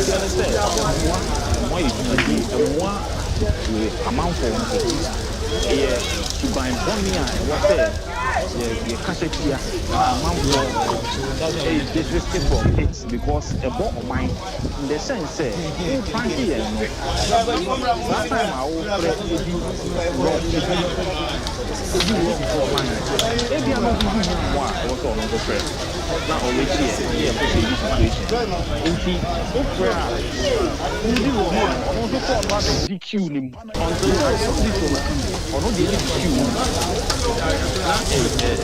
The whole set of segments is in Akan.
Ɛteɛ ne sɛ, ɛmmoa, ɛmmoa yɛ dwumadie, ɛmmoa wei amanfoɔ nso. Ɛyɛ suban bɔne a ɛwɔ sɛ yɛ yɛkasa tia na amanfoɔ desist from it because ɛbɔ ɔman in the sense sɛ wo prank yɛn no, saa time a wofrɛ edi wrong edi edi wrong for ɔman no, ebia na ɔno nso hia mmoa a ɛwɔ sɛ ɔno nso frɛ na ɔrekyi yɛn ne yɛkɔ save situation. Nti wofrɛ a wodi wrong a, ɔno nso kɔɔ no abɛdi queue no mu until adeɛ no di so no, ɔno deɛ ne di queue no mu na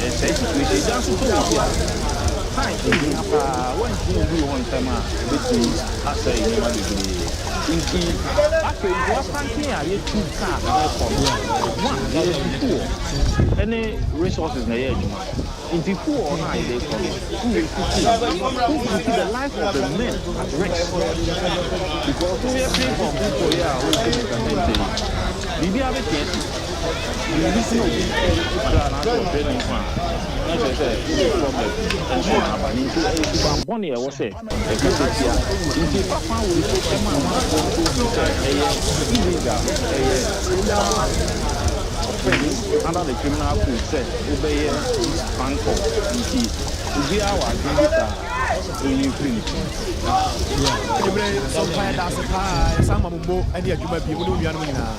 ɛsɛe situation. Egya nso tɔ wɔ bi a, time ehia paa, woantumi anduru hɔ ntɛm a, ebetumi asɛe nneɛma bebree. Nti afei nso asanten a yɛtu cars ɛrekɔ no, one, yɛde fuel ɛne resources na ɛyɛ adwuma. Nti fuel no a yɛde kɔ no, wo waste fuel, wo put the life of the men at risk because woyɛ pay for people yi a wotu nkasɛnkyɛ yi, biribiara bɛtumi asi. Biribi si na obi kra anaasɛ ɔhwɛ ne nkwa a, na kyerɛ sɛ wode problem nso aba ne. Nti ɛyɛ suban bɔne a ɛwɔ sɛ ɛkasa tia. Nti fa kwan wei so ɛma amanfoɔ nso hu sɛ ɛyɛ illegal, ɛyɛ criminal offence under the Criminal Code sɛ wobɛyɛ prank call. Nti obiara wɔ adwene bi saa, ɔnyi mfiri ne tirim. Anwummerɛ yi nso mpa yɛda ase paa, yɛsan ma mo mmo ne adwuma bio, mo ne wo nuanom nyinaa.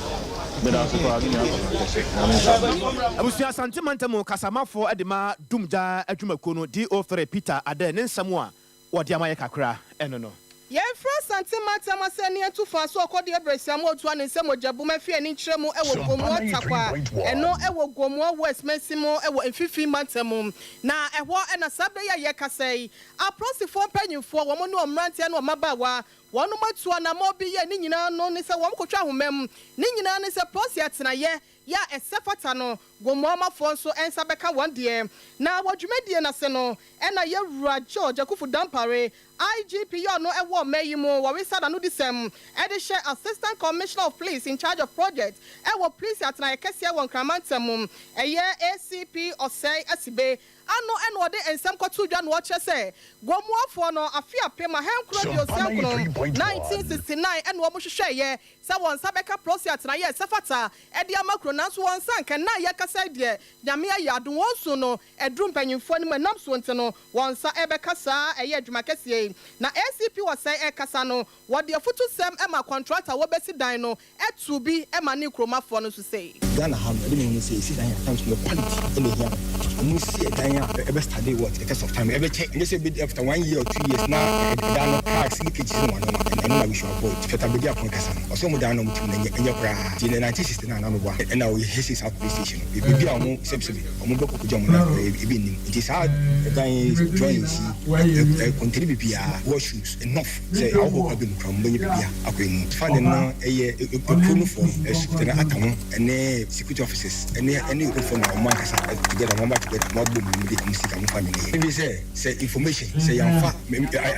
Meda ase paa, me nua Kwame Kɛse. Nyame nhyira mo. Abusua Asante mantam kasamafoɔ de ma Dumgya adwumakuo no DO3 Peter Adeh ne nsɛm a wɔde ama yɛ kakra ɛno no. Yɛmfrɛ Asante mantam asɛnni atu fa so ɔkɔdeɛ berɛsia mu ɔtua ne nsam mogyabum afi ani nkyerɛ mu wɔ Gomoa Tarkwa, ɛno wɔ Gomoa West mansin mu wɔ Mfimfini mantam mu. Na ɛhɔ na saa berɛ yi a yɛrekasa yi, apolisifoɔ mpanyimfoɔ, wɔn ne wɔn mmeranteɛ ne wɔn mmabaawa, wɔnom atu anammɔn bi yɛ ne nyinaa no ne sɛ wɔkɔtwa ahoma mu. Ne nyinaa ne sɛ polisi atenaeɛ yɛ a ɛsɛ fata no, Gomoamafoɔ nso nsa bɛka wɔn deɛ. Na wɔ dwumadie no ase no, ɛna Yɛwura George Akuffo Dampare, IGP yɛ ɔno wɔ ɔman yi mu, wɔresa n'anodisɛm de hyɛ Assistant Commissioner of Police in charge of Project wɔ Polisi atenaeɛ kɛseɛ wɔ Nkran mantam mu, ɛyɛ ACP Osei Asibe ano na ɔde nsɛm kɔtoo dwa na ɔkyerɛ sɛ Gomoafoɔ no afe 1969, 1969 na wɔn hwehwɛeɛ sɛ wɔn nsa bɛka Polisi atenaeɛ a ɛsɛ fata de ama kuro, nanso wɔn nsa anka. Nna a yɛrekasa yi deɛ, Nyame ayɛ adom, wɔn su no aduru mpanyimfoɔ no mu, ɛnam soɔ nti no wɔn nsa rebɛka saa ɛyɛ adwuma kɛseɛ yi. Na ACP Osei rekasa no, wɔde afutusɛm ma kɔntrata a wɔbɛsi dan no too bi ma ne kuromafoɔ no nso sei. Ghana ha no, ɛde mehu ne sɛ yɛsi dan a, times no quality ɛna ehia no. Ɔmo si ɛdan a ɛbɛ study what the test of time, ɛbɛkyɛ, ɛnyɛ sɛ ɛbɛdi after one year or 2 years na ɛdan no cracks, leakages ne wɔn nneɛma. Ɛno na we should avoid. Fɛta bedi akɔn kasa no, ɔsɛ ɔmo dan no ɔmo tim no ɛnyɛ koraa. Nti in the 1969 na meboa ɛna ɔyɛ Hesse South Police Station no, beebi a ɔmo sɛbisɛbi ɔmo bɛkɔ kɔgya ɔmo nan ebi nnim. Nti saa ɛdan yi drawings yi ɛ contain bibiara, washrooms enough sɛ ahɔhoɔ kɔ abɛ mu koraa ɔmo bɛnya biribi akɔ emu. Funding no ɛyɛ ekuro no foɔ no, ɛsukuu ata ho ɛne security officers ɛne ekurofoɔ na ɔmo ankasa together, ɔmo aba together, ɔmo abɔ mu, ɔmo de ɔmo sika ɔmo funding yɛ. Ebi sɛ information sɛ yanfa,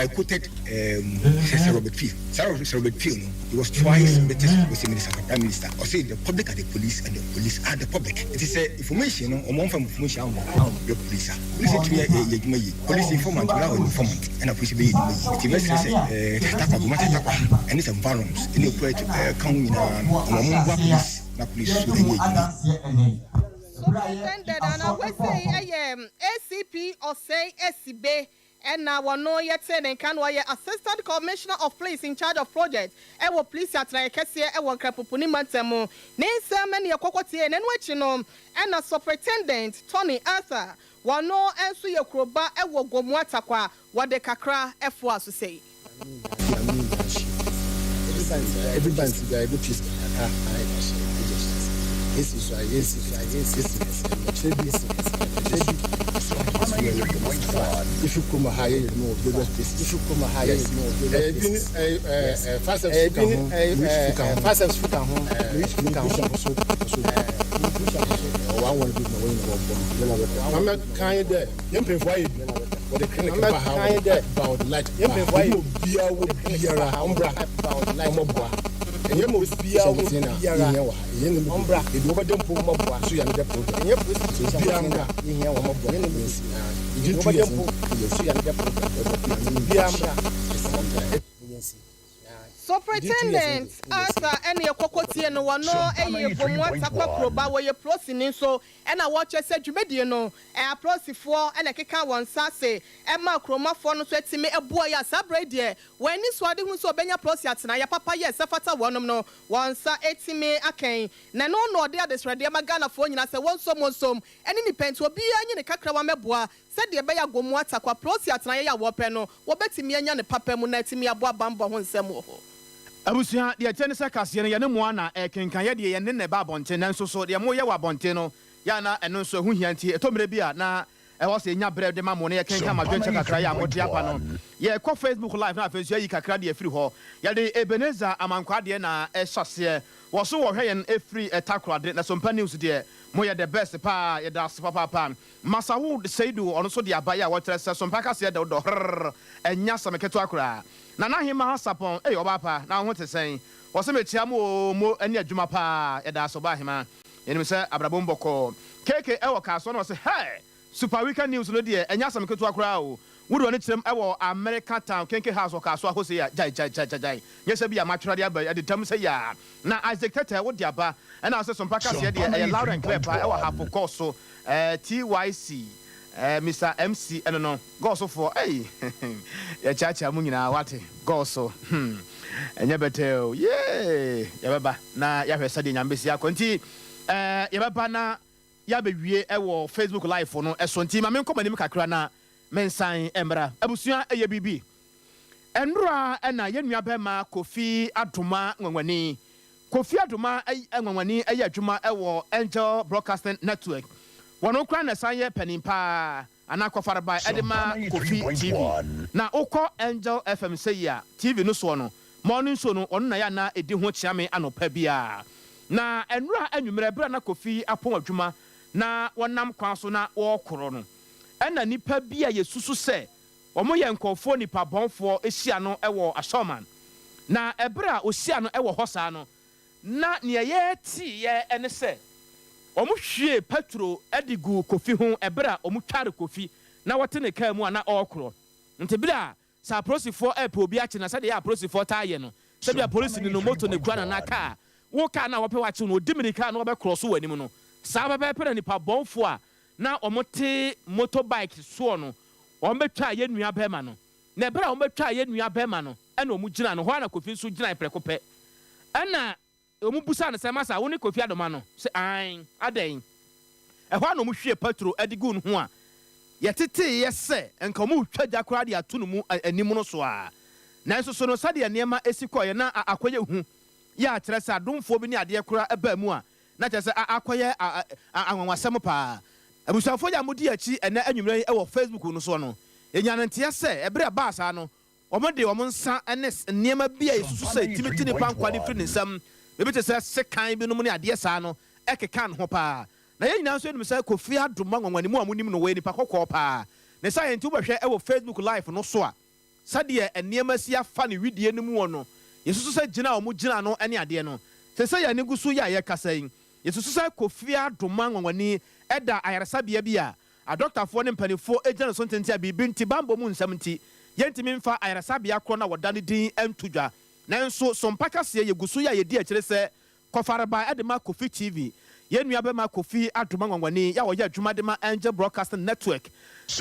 I quoted Sir Robert Peel. Sir Robert Peel no, he was twice British Minister, Prime Minister. Ɔsɛ the public are the police and the police are the public. It is sɛ information no, ɔmo nfa information ahoma ahoma bɛ police a, police etumi yɛ adwuma yie. Police informant without informant ɛna police bɛ yɛ adwuma yie. Nti mɛsrɛ sɛ Tarkwa, Gomata Tarkwa ɛne sɛ environs ɛne ekura ɛka ho nyinaa no, ɔmo mboa police na police so ɛnyɛ adwuma. Superintendent ana wesei ɛyɛ ACP Osei Esibe ɛna wɔno yɛte ne nka no, ɔyɛ Assistant Commissioner of Police in charge of project ɛwɔ police atenaeɛ kɛseɛ ɛwɔ Nkrapoponi mantam mu. Ne nsɛm ɛne yɛkɔkɔ tie. N'ano akyi no, ɛna Superintendent Tony Arthur, wɔno nso yɛ kuroba ɛwɔ Gomoa Tarkwa, wɔde kakra ɛfoa so sei. Every bank bi a yɛbɛtua sika kakra na yɛde ahyɛ agency esi so a yɛsi so a yɛsi kyerɛ bi kyerɛ bi so yɛ ifi kurom ha, yɛyɛ no wɔ various places. Ifi kurom ha, yɛyɛ no wɔ various places. Ɛbi ɛɛ fire service ka ho, ka ho, fire service ka ho, ka ho so so ɔwɔ awɔre bi na wɔn nyinaa wɔbɔ no. Mama kan yi dɛ yɛn mpanyinfoɔ ayɛ bi, wɔde clinic ba ha, wɔde ba, wɔde light ba, ebi obiara wɔ biara ɔmbra ɔmɔboa. Ɛnyɛ mo obiara wɔ biara wɔ ha, ɛnyɛ ne mu ɔmbra ebi wɔbɛdɛ mpo ɔmɔboa so yɛ another program. Ɛnyɛ police station obiara mbra ɔmɔboa within 2 years mpo so yɛ another program. Obiara mbra ɔmɔboa. Superintendent Arthur ɛne ɛkɔkɔ tie no, wɔno ɛyɛ Gomoa Tarkwa kuroba, wɔyɛ polisini nso, ɛna wɔkyerɛ sɛ dwumadie no apolisifoɔ ɛna ɛkeka wɔn nsa ase ɛma kuromafoɔ no nso atumi ɛboa yɛ a saa berɛ yi deɛ wɔn ani so ade hu sɛ ɔbɛnya polisi atenaeɛ papa yɛ ɛsɛ fata wɔnom no wɔn nsa atumi akɛn. Na ɛno na ɔde adesrɛdeɛ ma Ghanafoɔ nyinaa sɛ wɔnsom wɔnsom ɛne nipa nti obiara nyi ne kakra wɔamɛboa sɛdeɛ ɛbɛyɛ a Gomoa Tarkwa polisi atenaeɛ yɛ a wɔpɛ no wɔbɛtumi anya ne papa mu na atumi aboa bambɔ ho nsɛm wɔ hɔ. Abusua, deɛ ɛteɛ ne sɛ kaseɛ no yɛne mo ara na ɛrekenkan, yɛ deɛ yɛne na ɛba abɔnten, nanso so deɛ moyɛ wɔ abɔnten no yɛ a na ɛno nso ɛho hia nti ɛtɔ mmerɛ bi a na ɛwɔ sɛ yɛnya berɛ de ma mo na yɛkenkan mo adwenkyerɛ kakra yɛ a mode aba no. Yɛrekɔ Facebook live na afei nso yɛayi kakra de afiri hɔ. Yɛde Ebenezer Amankwaa deɛ na ɛhyɛ aseɛ. Wɔ so wɔhwɛ yɛn ɛfiri Takoradi na Sompa News deɛ moyɛ the best paa, yɛda ase papaapa. Masawood Seidu ɔno nso de aba yi a wɔkyerɛ sɛ Sompa kaseɛ dɛw dɔ hrrr ɛnyɛ asɛm ketewa koraa. Nana Hemaa Sapɔn ei ɔbaa pa na wo ho te sɛn? Wɔse mekyea mo oo mo ne adwuma paa yɛda ase ɔbaa hemaa yɛnim sɛ abrabɔ mu bɔkɔɔ. KK ɛwɔ Kasoa na ɔse hɛɛ Super Weekend News no deɛ ɛnyɛ asɛm ketewa koraa o wode w'ani kyerɛm ɛwɔ America Town Kenke House wɔ Kasoa hɔ sei a gyae gyae gyae gyae nyɛ sɛ bi a matwerɛ de aba yi ɛdedam sɛ yaa na Isaac Tɛtɛ wode aba ɛna ɔse Sompa kaseɛ deɛ ɛyɛ loud and clear paa ɛwɔ Hafo kɔɔ so ɛɛ TYC ɛɛ Mister MC ɛno no Gɔɔ so foɔ ei yɛkyeakyea mo nyinaa wate gɔɔ so hmm ɛnyɛ bɛtɛɛ o yee yɛbɛba na yɛahwɛ sɛdeɛ Nyame bɛsi akɔ nti ɛɛ yɛbɛba na yɛabɛwie ɛwɔ Facebook live no ɛso nti ma menkɔ m'anim kakra na mensan mmra. Abusua ɛyɛ biribi. Ɛnora ɛna yɛn nua bɛɛma Kofi Adoma Nwanwani, Kofi Adoma Nwanwani ɛyɛ adwuma ɛwɔ Angel Broadcasting Network wɔno koraa na ɛsan yɛ panin paa anaa kɔfarebae de ma Kofi TV. Na wokɔ Angel FM sɛyi a, TV no soɔ no, morning show no, ɔno na yɛ a na ɛdi ho kyeame anɔpa biara. Na ɛnora anwummerɛ berɛ a na Kofi apɔn adwuma na wɔnam kwan so na wɔrekorɔ no, ɛna nnipa bi a yɛsusu sɛ wɔyɛ nkurɔfoɔ nnipa bɔnfoɔ hyia no wɔ Asɔrman. Na ɛberɛ a ɔhyia no wɔ hɔ saa no, Na nea yɛteeɛ ne sɛ wɔhwiee pɛtro de guu Kofi ho ɛberɛ a wɔtware Kofi na wɔte ne kaa mu a na ɔrekorɔ. Nti berɛ a sɛ apolisifoɔ repɛ obi akye no a, sɛdeɛ apolisifoɔ taa yɛ no, sɛ bi a polisini no moto na ɛkura no anaa kaa a, wo kaa no a wɔpɛ wakye wo no, ɔdi mmirika a na wɔbɛkorɔ so w'anim no, saa pɛpɛɛpɛ na nnipa bɔnfoɔ a na wɔte motor bike soɔ no, wɔbɛtwaa yɛn nua barima no. Na ɛberɛ a wɔbɛtwaa yɛn nua barima no, ɛna wɔgyinaa no, hɔ ara na Kofi nso gyinae prɛko pɛ. Ɛna wɔbisaa no sɛ, Masa, wo ne Kofi Adoma no? Ɔse, Aane. Adɛn? Ɛhɔ ara na wɔhwiee pɛtro de guu ne ho a yɛteteeɛ sɛ nka wɔretwa gya koraa de ato ne mu anim no so ara. Nanso so no, sɛdeɛ nneɛma si kɔeɛ na akɔyɛ hu yɛ a kyerɛ sɛ adomfoɔ bi ne adeɛ koraa baa mu a na kyerɛ sɛ akɔyɛ anwanwasɛm paa. Abusuafoɔ yi a modi akyi ɛnnɛ anwummerɛ yi wɔ Facebook no soɔ no, yɛnyaa no nteɛ sɛ ɛberɛ a ɛbaa saa no, Wɔde wɔn nsa ne nneɛma bi a yesusu sɛ etumi gye nnipa nkwa de firi ne nsam, biribi te sɛ sekan binom ne adeɛ saa no, keka ne ho paa. Na yɛn nyinaa nso nim sɛ Kofi Adomah Nwanwani, mo a monim no, ɔyɛ nipa kɔkɔɔ paa. Ne saa nti wobɛhwɛ wɔ Facebook Live no so a, sɛdeɛ nneɛma si afa ne wedeɛ no muɔ no, yɛsusu sɛ gyina a wɔgyina no ne adeɛ no. Seesei a yɛn ani gu so yi a yɛrekasa yi, yɛsusu sɛ Kofi Adomah Nwanwani da ayaresabea bi a Adɔktafoɔ ne mpaninfoɔ gyina no so ntenten a biribi nti, banbɔ mu nsɛm nti, yɛntumi mfa ayaresabea korɔ no a wɔda no din nto dwa. Nanso, Sompa kaseɛ yɛgu so yɛ a yɛdi akyire sɛ kɔfarebae de ma Kofi TV. Yɛn nua bɛma Kofi Adoma Nwanwani yɛ a ɔyɛ adwuma de ma Angel Broadcasting Network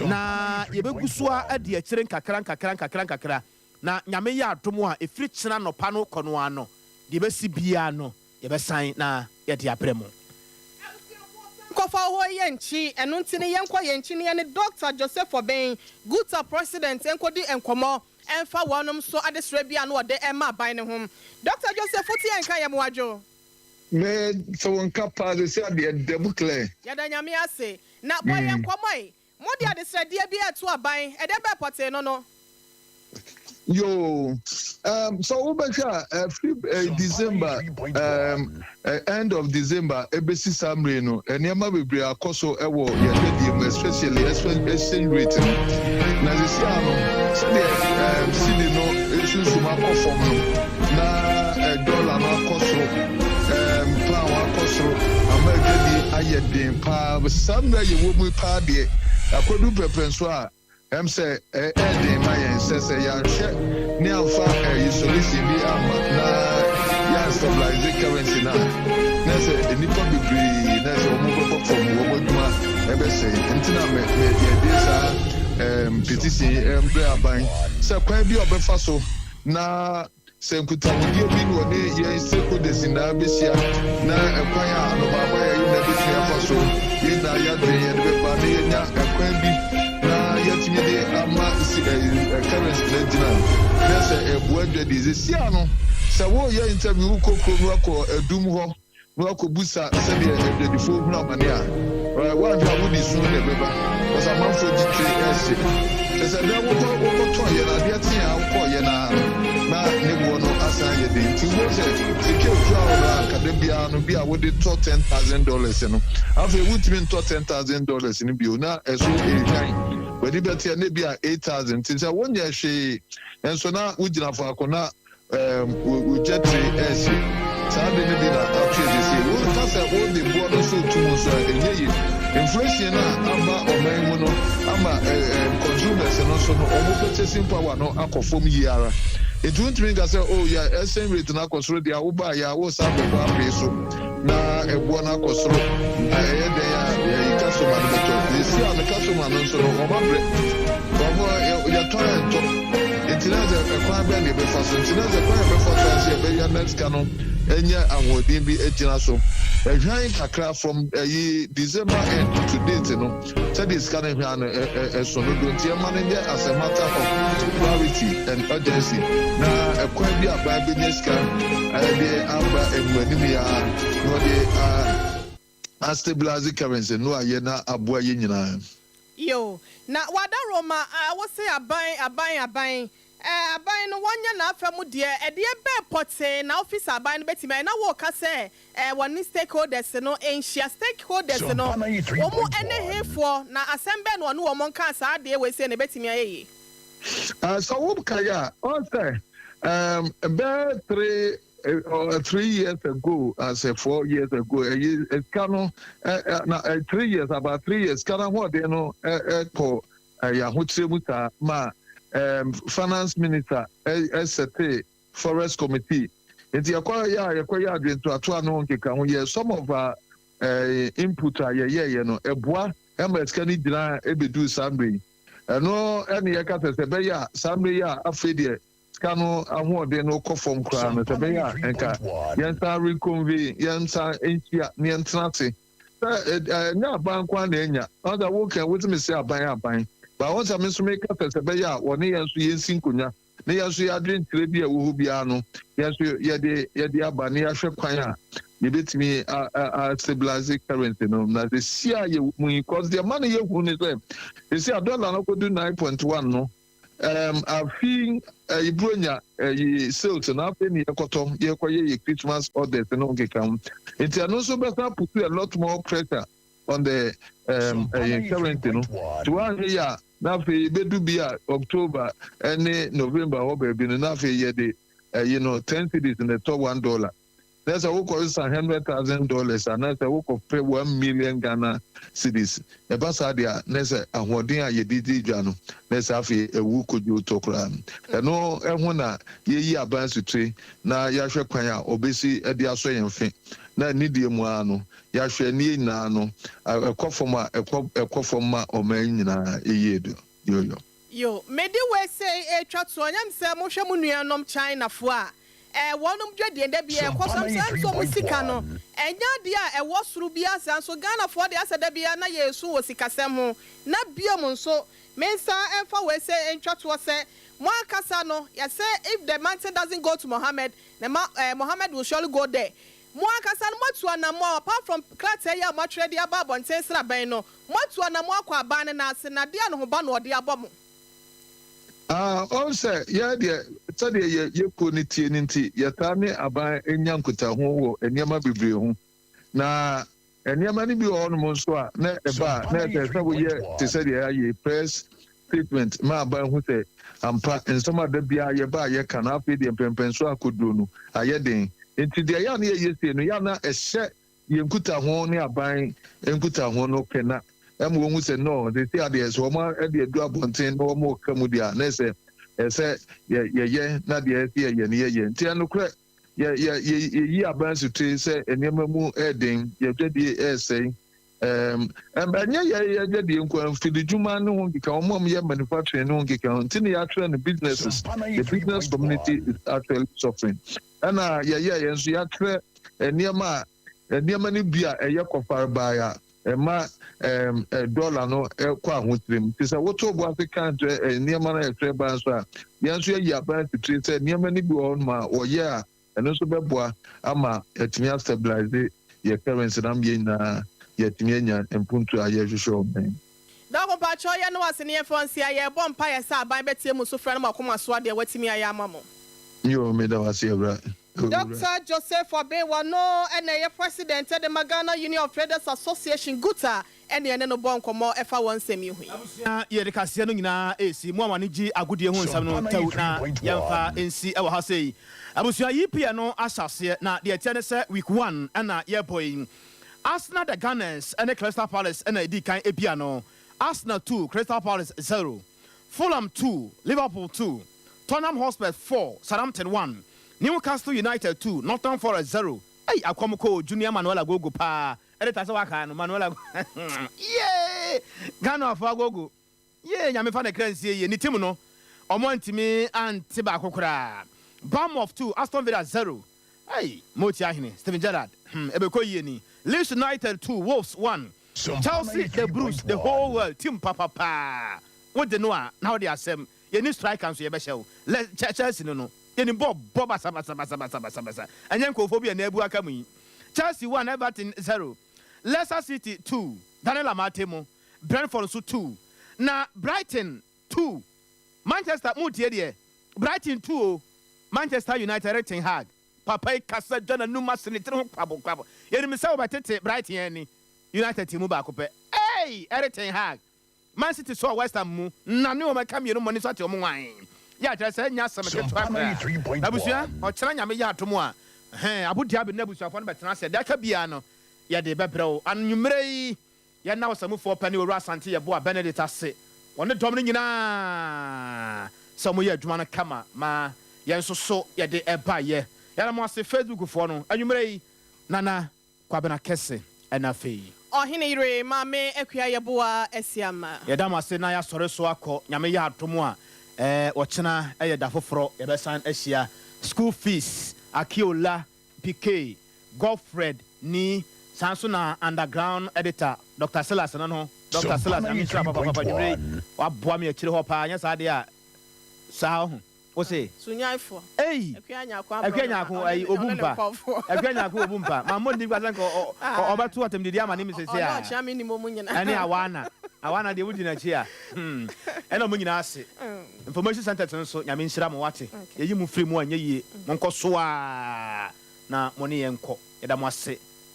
na yɛbɛgu so ara adi akyire nkakra nkakra nkakra nkakra na Nyame yɛ adom a ɛfiri kyena anɔpa no kɔ no ara no deɛ ɛbɛsi biara no Yɛbɛsan na yɛde abrɛ mo. Abusuafoɔ san kɔfa wo hɔ yɛ nkyi, ɛno nti no yɛnkɔ yɛn nkyi na yɛne Dɔkta Joseph Obeng, GUTA President nkɔdi nkɔmmɔ mfa wɔnom so adesrɛ bi a na wɔde rema aban no ho. Dɔkta Joseph wote yɛn nka? Yɛmo adwo. Me te wo nka paa sɛsi adeɛ ɛda mu clear. Yɛda Nyame ase. Na bɔ yɛn nkɔmmɔ ɛ. Mode adesrɛdeɛ bi reto aban, ɛdeɛ bɛn pɔtee no no? Yoo, um, sɛ wobɛhwɛ a ɛfiri eh, December um, eh, end of December ɛbɛsi saa mmere no nneɛma bebree akɔ so wɔ yɛn dwadie mu especially exchange rate no na sisi ano sɛdeɛ um, cedi no nsunsum akɔ fam no na eh, dollar no akɔ soro um, pound akɔ soro ama adwadie ayɛ den paa saa mmerɛ yɛwɔ mu paa deɛ akɔdu pɛpɛ nso a Ɛm sɛ ɛyɛ den ma yɛn sɛ sɛ yɛanhwɛ ne amfa ɛyi solution bi ama na yɛn stabilize currency na na sɛ nnipa bebree na sɛ wɔn bɛkɔ fam, wɔn adwuma ɛbɛsɛe. Nti na mɛ yɛde saa petition mbrɛ aban sɛ kwan bi a ɔbɛfa so na sɛ nkutahodie bi na ɔne yɛn stakeholders nyinaa bɛhyia na ɛkwan a anobaaba yɛ na bɛtumi afa so, yɛn nyinaa yɛadwene yɛde bɛba na yɛnya ɛkwan bi na yɛatumi de ama si currency na gyina na sɛ ɛboa dwadie. Sɛsia no, sɛ woyɛ interview, wokɔ kurom no, wakɔ adum hɔ na wakɔbusa sɛdeɛ adwadifoɔ hunu amane a, woanhwɛ a wode su na ɛbɛba, kɔsɛ amanfoɔ gye tire ɛhye kyɛ sɛ dɛ wokɔtɔɔ yɛ no adeɛ tee a wokɔɔ yɛ no ara no na ne boɔ no asan yɛ den. Nti wobɛhu sɛ sika ekura wo no a nkada biara no bi a wode tɔ $10,000 no, afei wontumi ntɔ $10,000 no bio na ɛso ɛhwan w'ani bɛteɛ ne bi a 8,000. Nti sɛ wonyɛ hwee nso na wogyina faako na wogya tire ɛhye saa de no bi na ato agyesie. Wonka sɛ wode boɔ no so to mu nso a, ɛnyɛ yie. Inflation no a aba ɔman mu no ama consumers no nso no ɔmo purchasing power no akɔ fam yie ara. Nti wontumi nka sɛ, oh, yɛ exchange rate no akɔ soro deɛ a wobaa yɛ a wosan bɛbɔ apee so na ɛboɔ no akɔ soro na ɛyɛ dɛn a yɛyi customer no bɛtɔ. Yɛsi a no, customer no nso no ɔma brɛ ɔmo yɛtɔn ɛntɔ. Nti na sɛ ɛkwan bɛn na yɛbɛfa so? Nti na sɛ kwan yɛbɛfa so ase yɛbɛyɛ na sika no ɛnyɛ ahoɔden bi agyina so ɛhwan kakra from ɛyi December end to date no, sɛdeɛ sika no hwan no ɛso no do. Nti ɛma no nyɛ as a matter of priority and urgency na ɛkwan bi aban bɛnya sika ɛde aba anim anim yɛ a na ɔde a stabilize currency no ayɛ na aboa yɛ nyinaa. Yo, na wada Roma a wose aban no wɔnyɛ n'afa mu deɛ, ɛdeɛ bɛɛ pɔtee na office aban no bɛtumi ayɛ na wɔɔka sɛ wɔne stakeholders no nhyia? Stakeholders no, wɔn mu ɛne hefoɔ na asɛm bɛɛ na ɔne wɔn nka saa adeɛ wɔ esie na ebɛtumi ayɛ yie? Sɛ wokae a, ɔn sɛ bɛɛ 3 years ago, as a 4 years ago, ɛyi sika no na 3 years, about 3 years, sika no ahoɔden no ɛkɔ ɛyɛ ahokyere mu saa ma finance minister ɛsɛte forex committee. Nti yɛkɔ yɛ a yɛkɔ yɛ adwentoatoa no nkeka ho yɛ some of our input a yɛyɛɛyɛ no ɛboa ɛma sika no gyina ɛbɛduru saa mmerɛ yi. Ɛno ɛne yɛka sɛ ɛbɛyɛ a saa mmerɛ yi a afei deɛ sika no ahoɔden no kɔ fam koraa no, sɛ ɛbɛyɛ a nka yɛnsan reconvene, yɛnsan nhyia na yɛntena ase sɛ ɛnyɛ aban nko na anya ɔn sɛ woka wotumi sɛ aban aban ba wɔn sɛ me nso meka sɛ ɛbɛyɛ a wɔne yɛn nso yɛnsi nkonnwa na yɛn nso yɛadwenkyerɛ bi a ɛwɔ hɔ biara no, yɛn nso yɛde aba na yɛahwɛ kwan a yɛbɛtumi a stabilize currency no. Na sɛ si a yɛ mu yi, cause deɛ ma no yɛhu ne sɛ ɛsi a dollar no kɔdu 9.1 no, afi ɛyi buronya ɛyi sales na afei ne yɛkɔtɔ yɛkɔyɛ yɛ Christmas orders no nkeka ho. Nti ɛno nso bɛsa put a lot more pressure on the ɛyɛ currency no. Nti wɔahwɛ yi a, na afei yɛbɛdu bi a October ɛne November hɔ baabi no, na afei yɛde ɛyi no 10 cedis na ɛtɔ $1, na sɛ wokɔ sa $100,000 anaasɛ wokɔ pɛ 1 million Ghana cedis, ɛba saa deɛ a, na sɛ ahoɔden a yɛde di dwa no na sɛ afei ɛwu kodwo tɔ koraa. Ɛno ɛho na yɛyi aban sotire na yɛahwɛ kwan a ɔbɛsi de asɔ yɛn fe na nidie mu ara no yɛahwɛ ne yɛ nyinaa no ɛkɔ fam a ɛkɔ fam ma ɔman nyinaa ɛyie do yoyo. Yo, mede wei sɛ etwa toɔ nyam sɛ mohwɛ mo nuanom Chinafoɔ a wɔnom dwadie da bi ɛkɔ so sɛ nso ɔmo sika no ɛnyɛ adeɛ a ɛwɔ soro bi asa. Nso Ghanafoɔ de asɛ da bi na yɛsu wɔ sikasɛm ho. Na biom nso mensa ɛmfa wei sɛ ntwa toɔ sɛ mo ankasa no, yɛsɛ if the mountain doesn't go to Mohammed, na ma Mohammed will surely go there. Mo ankasa no moatu anammɔ, apart from krataa yi a moatwerɛ de aba abɔnten sraban no, moatu anammɔ akɔ aban no n'ase na adeɛ a ne ho ba na ɔde abɔ mo? Ɔn sɛ yɛ deɛ, sɛdeɛ yɛ yɛkuo no tie no, nti yɛtaa ne aban nya nkutaho wɔ nneɛma bebree ho. Na nneɛma no bi wɔ hɔnom nso a na ɛba a na ɛsɛ sɛ woyɛ te sɛ deɛ yɛayɛ press statement ma aban ho sɛ ampa nsɛm a da biara yɛba a yɛka no, afei deɛ mpɛmpɛnso akɔduro no ayɛ den. Nti deɛ yɛ a na yɛyɛ sie no, yɛ a na ɛhyɛ yɛn nkutaho ne aban nkutaho no kɛna ɛma wɔn sɛ no sisi adeɛ sɛ wɔn ɛde adu abɔnten na wɔn ka mu deɛ a na ɛsɛ Ɛsɛ yɛ yɛyɛ na deɛ ɛsɛ yɛyɛ no yɛyɛ. Nti ɛnokorɛ yɛ yɛ yɛ yɛyi aban sotire sɛ nneɛma mu ɛɛden, yɛdwadie ɛɛsɛe. Ɛɛm ɛnyɛ yɛ yɛdwadie nko ara, mfididwuma ne ho nkeka, wɔn a wɔyɛ manufacturing ne ho nkeka ho nti na yɛatwerɛ no businesses. The business community is actually suffering. Ɛna yɛyɛ yɛn nso yɛatwerɛ nneɛma a nneɛma no bi a ɛyɛ kɔfarebae a ɛma ɛɛm dɔla no kɔ ahokyere mu. Nti sɛ woto bo ase ka kyerɛ nneɛma no a yɛtwerɛ ba nso a, yɛn nso yɛyi aban titire sɛ nneɛma no bi wɔ hɔnom a wɔyɛ a ɛno nso bɛboa ama yɛatumi astabilise yɛ currency no ama yɛn nyinaa yɛatumi anya mpuntuo a yɛrehwehwɛ wɔ ɔman yi mu. Dɔk mpakyɛw yɛ ne wase ne yɛmfa nsi a yɛbɔ mpaeɛ sɛ aban bɛtie mo sufrɛ no mo akoma so adeɛ watumi ayɛ ama mo. Yoo meda wo ase awura. Dɔkta Joseph Abenwa no na ɛyɛ President de ma Ghana Union of Traders Association, GUTA, ɛne yɛne no bɔɔ nkɔmmɔ ɛfa wɔn nsɛm yi ho yi. Abusua, yɛde kaseɛ no nyinaa resi. Mo a mo ani gye agodie ho nsɛm no, tɛw na yɛmfa nsi wɔ ha sei. Abusua, EPL no ahyɛ aseɛ, na deɛ ɛteɛ ne sɛ week one na yɛrebɔ yi. Arsenal the Gunners ne Crystal Palace na ɛdii kan bia no, Arsenal 2, Crystal Palace 0, Fulham 2, Liverpool 2, Tottenham Hotspurs 4, Southampton 1, Newcastle United 2, Nottingham Forest 0. Ei akɔm kɔ o, Junior Manuel Agogo paa, editor sɛ wakae no, Manuel Agogo yee, Ghanafoɔ Agogo yee, Nyame fa ne kra nsie yie, ne team no ɔmo antumi ante baako koraa, Bournemouth 2, Aston Villa 0. Ei, Moti ahene, Steven Gerrard, hmm, ɛbɛkɔ yie ni. Leeds United 2, Wolves 1. Chelsea, the Blues, the whole world, team papa paa. Wode no a, na wode asɛm. Yɛnni striker nso yɛbɛhyɛ wo. Le, Chelsea no no, yɛnim bɔɔl bɔ basabasabasabasabasa. Ɛnyɛ nkurɔfoɔ bi a na abu aka mu yi. Chelsea 1, Everton 0. Leicester City 2, Daniel Amartey mo. Brentford nso 2. Na Brighton 2, Manchester, moretie deɛ? Brighton 2 o. Manchester United Erik ten Hag papa yi kasa dwa n'anum ase ne tiri ho kwabo kwabo. Yɛnim sɛ wɔbɛtete Brighton ani. United team mu baako pɛ. Ei! Erik ten Hag! Man City sɔɔ West Ham mu na ne wɔn ɛka mmienu mmɔne nso ate wɔn nwann. Yɛ akyerɛ sɛ ɛnyɛ asɛm ketewa koraa. Abusua, ɔkyena Nyame yɛ adom a, ɛhɛn, Abu Dhabi ne n'abusuafoɔ no bɛtena ase. Deɛ aka biara no, yɛde bɛbrɛ wo. Anwummerɛ yi, Yɛn na ɔsamufoɔ pɛ ne Owura Asante Yeboah Benedict ase, wɔne dɔm no nyinaa sɛ wɔyɛ adwuma no kama ma yɛn nso so yɛde baeɛ. Yɛda mo ase Facebook foɔ no. Anwummerɛ yi, Nana Kwabena Kɛse ɛna afei. Ɔhene yere Maame Akua Yeboah Asiamah. Yɛda mo ase na yɛasɔre so akɔ. Nyame yɛ adom a, ɔkyena yɛ da foforɔ yɛbɛsan ahyia. School fees, Akiola PK, Godfred ni, saa nso na Underground editor Doctor Silas no no, Doctor Silas Nyame nhyira wo papaapa anwumerɛ yi waboa me akyire hɔ paa nyɛ saa deɛ a saa ɔho wo se Sunyanfoɔ. Ei Akua Nyarko Akua Nyarko ayi obu mpa Akua Nyarko obu mpa mammɔ ne din koraa sɛ nka ɔbɛto atɛmdidi ama ne me sese a Ɔne ɔkyea me nim ɔmo nyinaa. Ɛne Awana Awana deɛ wodi n'akyi a hmm ɛna ɔmo nyinaa ase. Information centres no nso Nyame nhyira mo wate yɛyi mo firi mu a nyɛ yie monkɔ so aa na mo ne yɛn nkɔ yɛda mo ase.